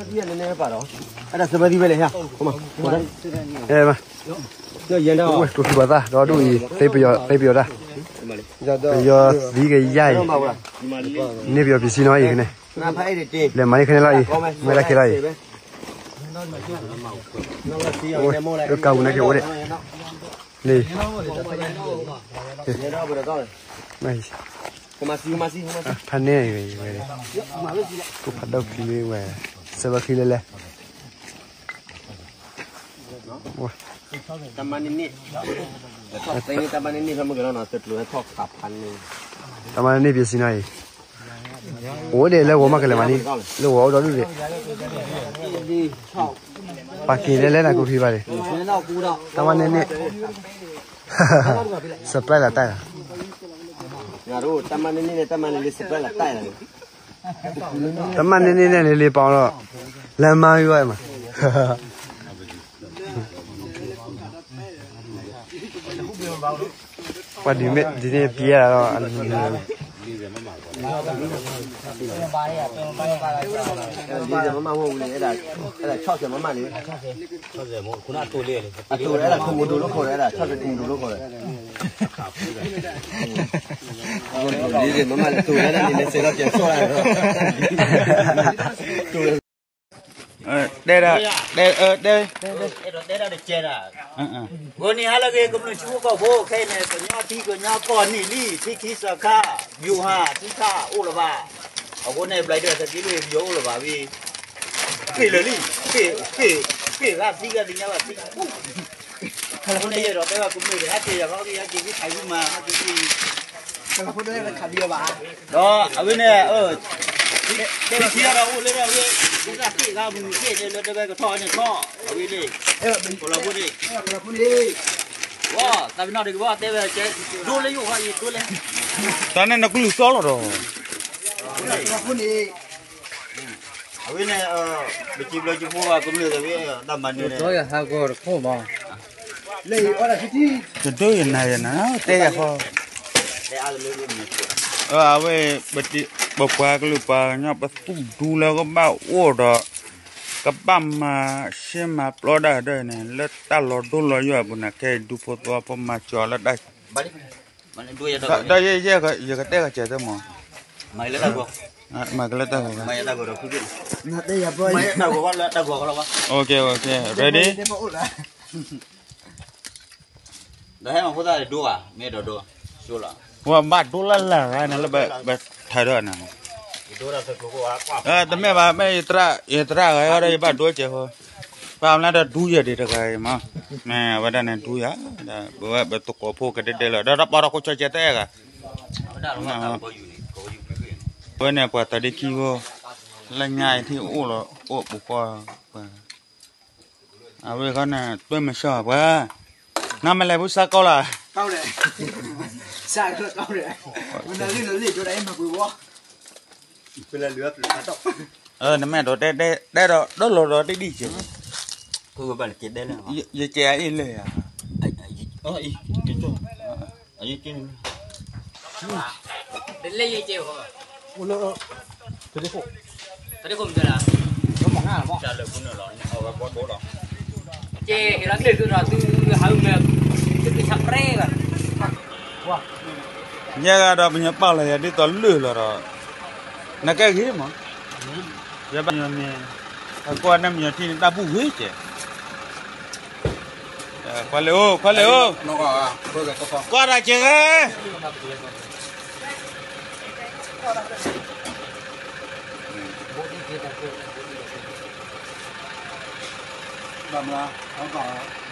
နန့ၣ်ပာ်ဒီး အဲၣ်ဒိးစၢဘၢသံဝဲလဲၣ်ဟဲ အဲ ကျိချံပှၤသၣ် ဒီဒူၣ်အံၤ သ့ပယီၤ သ့ပယီၤတၢ် ပယီၤသံကယါအံၤ န့ၢ်ပယီၤပံၤစံနီၤအံၤန့ၣ် လဲၤမၤန့ၢ်ခဲန့ၣ်လီၤအံၤ မ့ၢ်ဒၣ်ခဲလီၤအံၤ ကၢပူၤနာ်က့ၤအိၣ်ဒံး န့ၣ် ဖးန့ၢ်အံၤဝဲ ကိၣ်ဖးဒိၣ်ခံဝဲ စဲဘၣ်ခံလဲၣ်လဲၣ် တၢ်မၤန့ၢ်န့ၢ် တၢ်မၤန့ၢ်န့ၢ် တၢ်မၤန့ၢ်န့ၢ်ပယီၤစံနီၤအံၤ အိၣ်ဒံးလၢဂီၤမးကလဲၤမၤန့ၢ် လၢဂီၤအိၣ်ဒီဒူၣ်ဒံး ပာ်က့ၤလဲၤလဲၤနၤကိၣ်ချံဘၣ်ဒံး တၢ်မၤန့ၢ်န့ၢ် supply လီၤတၢ်လီၤ တၢ်မၤန့ၢ်န့ၢ်န့ၣ် တၢ်မၤန့ၢ်န့ၢ်န့ၣ် လ့ပီလီၤ လၢမၤဝံၤဝဲမး ပှၤဒုးမ့ၢ်ဒ်န့ၣ်ပျဲလီၤ လံမမၣ်ဝဲန့ၣ် အဲၣ်ဒၣ်ဆီၣ်စဲးမမၣ်န့ၣ် အတိၢ်လၢအဲၣ်ဒၣ် ခိၣ်မူဒိၣ်လိခိၣ်ဒီး အဲၣ်ဒၣ်ဆီၣ်စဲးခိၣ်မူဒိၣ်လိခိၣ်ဒီး လံမမၣ်န့ၣ် တိၢ်လၢန့ၣ် လဲၤစဲးထီၣ်ကဲၤဆီၣ်လၢ တဲဒၣ် တဲ တဲ တဲ ဂီၤနံၤဟါလၢအဂ့ၤ ကမျၢၢ်ထံဖိကီၢ်ဖိ ခဲအံၤန့ၣ် ကညီထံကညီကီၢ်နံၣ်လံ ထံခံစခါ ဗျူဟာ ထံထၣ်အိၣ်လၢၤဘၣ် အဃိန့ၣ် ဘျီဒၣ် သးက့လိၣ် ဗျူဟာ အိၣ်လၢၤဘၣ်ဝံၤ ဃ့ၢ်လၢာ်လံ ဃ့ၢ် ဃ့ၢ် ဃ့ၢ်ဂၤသံဂၤသ့ၣ်ညါဘၣ်သံ အဃိန့ၣ် ယအဲၣ်ဒိးတဲဘၣ်ကမျၢၢ်န့ၣ် ဟဲက့ၤယၤဘၣ် ဟဲက့ၤဝံၤ ခးဝံၤမၤ ဟဲက့ၤဝံၤ ဒီးအဝဲန့ၣ် တဲဘၣ်ခံဂၤဒီးအိၣ်လၢဒၣ်ဝဲ ဒ်သးဃ့ၢ်ဂၤမုၢ်နံၤဃ့ၢ်န့ၣ် လၢတဲဝဲကထီၣ်န့ၣ်ထီၣ် အဝဲန့ၣ် ကလီၤဖိန့ၣ် ဝဲ သးပ့ၤနီၣ်တဂ့ၤဘၣ် တဲဝဲ ဒိလၢယအိၣ်ခီအံၤ ဒိလၢ တၢ်န့ၣ်နကလုၢ်သီလီၤဒီး အဝဲန့ၣ် ပစံးဘျုးစံးဖှိၣ်ဘၣ်ကမျၢၢ်သ့ၣ်ဝဲ တၢ်မၤနၢၤန့ၣ် တဒိယနၤယနၤ တဲယၤဃီ အဝဲ ပပှၤကလုာ်ပှၤကညီ ပသူၣ်ဒူလၢကဘၣ်အိၣ်ဒီး ကဘၣ်မၤရှဲမၤပျီဒၣ်ဒၣ်န့ၣ် လၢတၢ်လီၤဒိလီၤယိာ်အပူၤန့ၣ် ခဲအံၤဒူဖိသဝီဖိမၤစၢၤလၢတၢ် ဒီးယဲယဲကတဲဂၤစဲးတမး မၤကလၢတၢ်ဂီၤ ready ဒီးဟဲမၤဖိသၣ်ဒိဧါ မ့ၢ်ဒီးဒိ ဝဲဘၣ်ဒိလၢ်လၢ်ဂၤန့ၣ်လၢပထါဒိၣ်နၤ တမ့ၢ်ဘၣ် မ့ၢ်ယသရၣ် ယသရၣ်ဂၤဒီး ယဘၣ်ဒိကဲးဖိ ပှၤမၤလၢဒီးဒူယဲၢ်ဒံးတဂၤအံၤမး မ့ၢ်အဝဲဒၣ်န့ၣ်ဒူယၤ ဒီးပဝဲပသကိးဖိကဒဲဒဲလီၤ ဒီးတပီၤဒီးခိးကၠီကဲးတဲဂၤ အဝဲန့ၣ်ပှၤသးဒ့ခံဖိ လၢညါအံၤထံၣ်အိၣ်လီၤ အိၣ်ပူၤဃီ ပှၤ အဝဲဃီန့ၣ် တွဲမဆှီပှၤ နမ့ၢ်လဲၤဖုစါကီလီၤ နမ့ၢ်ဒိးတဲ တဲဒီး ဒီလီၤဒီးတဒံၣ်ကဲး ယကဲးအအံၤလဲၣ်ယၤ တလဲယကဲး ယဲဂၤဒီးပညပာ်လီၤယၤဒ်သိးလၢာ်လီၤဒီး နကဲဂ့ၤမး ယဘၣ်ညီန့ၣ် အကွၢ်နမ့ၢ်ညီထံၣ်န့ၣ် တၢ်ဘူၣ်ဂ့ၤကဲး ခွါလ့ၤအိၣ် ခွါလ့ၤအိၣ် ကွၢ်တၢ်ကဲးဂ့ၤ ဘၣ်မလား ဟုတ်ပါဘူး